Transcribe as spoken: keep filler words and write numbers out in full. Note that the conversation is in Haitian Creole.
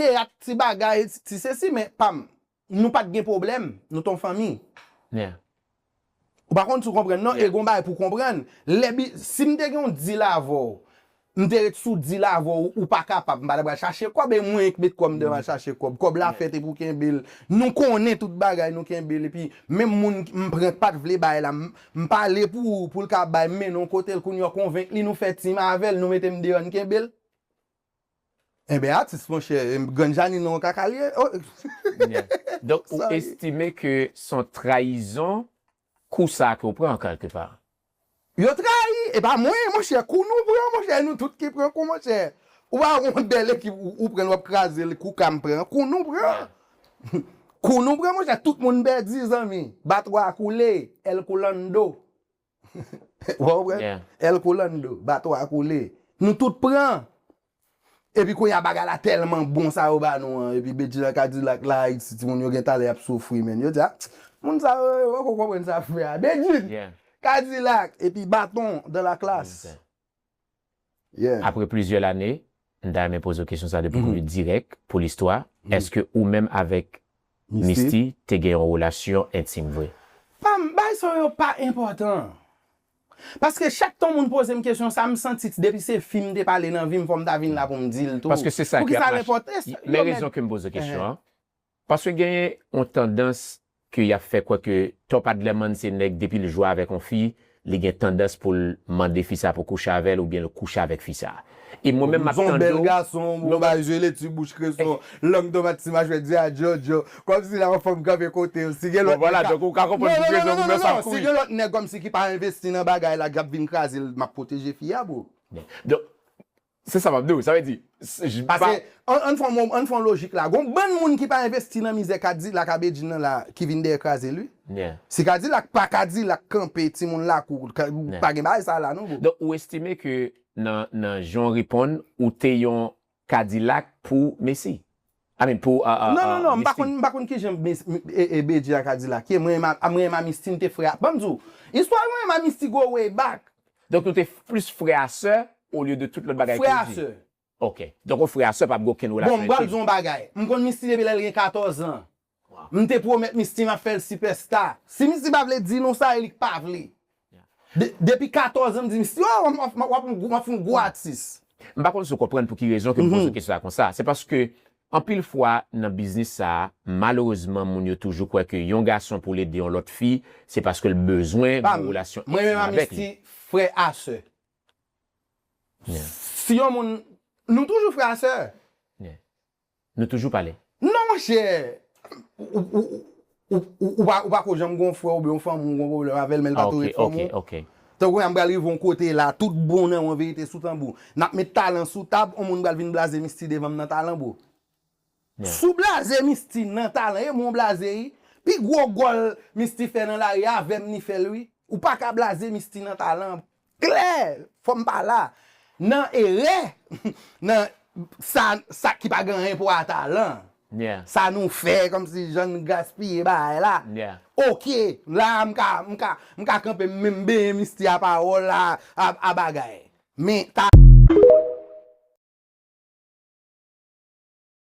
teyat, ti bagay, ti sesi, men pa m. Nou pa t gen pwoblèm, nou t on fanmi. Ou pa konn si w konprann non, e gon bagay pou w konprann. Lè bi, si m te gen yon deal avè w, m te ret sou deal avè w, ou pa kapab, m pa t ap pral chache kòb, e mwen k met kòb m devan al chache kòb. Kòb la fèt epi w kenbe l. Nou konnen tout bagay, nou kenbe l, epi menm moun m pran k pa t vle bay la, m, m pale pou, pou l ka bay, m mennen yon kote l, kounye a w konvenk li, nou fè team avè l, nou mete m deyò, n kenbe l. Enben, atis, monchè, em, grann Janine nan yon kaka l ye. Oh. Donk, ou estime ke se yon trayizon kou sa a ke w pran, kèlkepa? Yo trayi, e pa mwen, monchè, kou nou pran, monchè, nou tout ki pran kou, monchè. Ou pa wè yon bèl ekip, ou, ou pran l, w ap kraze l, kou ka m pran, kou nou pran. Kou nou pran, monchè, tout moun pèdi, zanmi. Batwa koule, El Kulando. Ou konprann? El Kulando, batwa koule. Nou tout pran. Epi kounye a bagay la tèlman bon sa yo ba nou an. Epi Bedjine ak Kadilak la, Ayiti, timoun yo gen talè y ap soufri, menn. Yo di, ah, moun sa yo, yo poko konprann sa frè a. Bedjine, Kadilak, epi baton dans la classe. Apre plizyè lane, m ta renmen poze w kesyon sa de pwen de vi dirèk, pou listwa, èske ou menm avèk Misty te gen yon relasyon entim vre? Pa m, bagay sa yo pa enpòtan. Paske chak tan yon moun poze m kesyon sa, m santi depi se fi m te pale nan vi m, fò m ta vin la pou m di l tou. Paske se sa ki ap mache. Men rezon ke m poze kesyon an, paske genyen yon tandans ke y ap fè kwè ke Top Adlerman se nèg depi l jwe avèk yon fi, li gen tandans pou l mande fi sa pou kouche avè l oubyen l kouche avèk fi sa. E mwen menm m ap tande w. Ou bèl gason, ou bay zye leti, bouch kreson, lang tomat ti machwè di a djodjo. Kòmsi la yon fanm kanpe kote w. Si gen lòt nèg. Bon, vwala, donk ou ka konprann ki rezon pou mwen sa ap kouri. Si gen lòt nèg kòmsi ki pa envesti nan bagay la, k ap vin kraze l, m ap pwoteje fi a, bro. Donk, se sa m ap di w. Sa vle di, Paske, ann fè yon, ann fè yon lojik la. Gon bann moun ki pa envesti nan mizè Kadilak a Bedjine nan la, ki vin dèyè kraze l, wi. Si Kadilak pa Kadilak kanpe timoun lakou, pa gen bagay sa la non, bro. Donk, ou estime ke nan, nan jan w reponn, ou te yon Kadilak pou Messi? I mean, pou, a, a, Non, non, non, m pa konn, m pa konn kijan Bedjine a Kadilak ye. Mwen, mwen, mwen, Misty, m te frè. Ban m di w, istwa mwen, Misty go way back. Donk, nou te plis frè a sè, olye de tout lòt bagay ke w di. Frè a sè. Ok. Donk, yon frè a sè p ap gen okenn relasyon entim. Bon, m pral di w yon bagay. M konn Misty depi lè l gen katòz an. M te pwomèt Misty m ap fè l sipèsta. Si Misty pa vle di nou sa, e li k pa vle. De, depi katòz an, m di Misty, oh, m ap, m ap, m ap fè yon gwo atis. M pa konn si w konprann pou ki rezon ke m poze kesyon sa konsa. Se paske, anpil fwa, nan biznis sa a, malerezman, moun yo toujou kwè ke yon gason pou l ede yon lòt fi, se paske l bezwen gen yon relasyon entim avèk li. Mwen menm a Misty, frè a sè. Si yon moun, nou toujou frè a sè. Nou toujou pale. Non, monchè. Ou, ou, ou, ou, ou, ou pa, ou pa ko janm gon frè oubyen yon fanmi ou gon pwoblèm avè l, men l pa tou ret fanmi w. Tankou kounye a m pral rive yon kote la, tout bon nan yon verite sou tanbou. N ap met talan sou tab, yon moun pral vin blaze Misty devan m nan talan, bro. Si w blaze Misty nan talan, e mwen w blaze, wi. Pi gwo gòl Misty fè nan lari a, avè m li fè l, wi. Ou pa ka blaze Misty nan talan. Klè, fò m pa la. Nan erè, nan sa, sa ki pa gen anyen pou a talan. Sa nou fè, kòmsi jan n gaspiye bagay la. Ok, la a m ka, m ka, m ka kanpe m menm benyen Misty a pawòl a, a, a bagay. Men, ta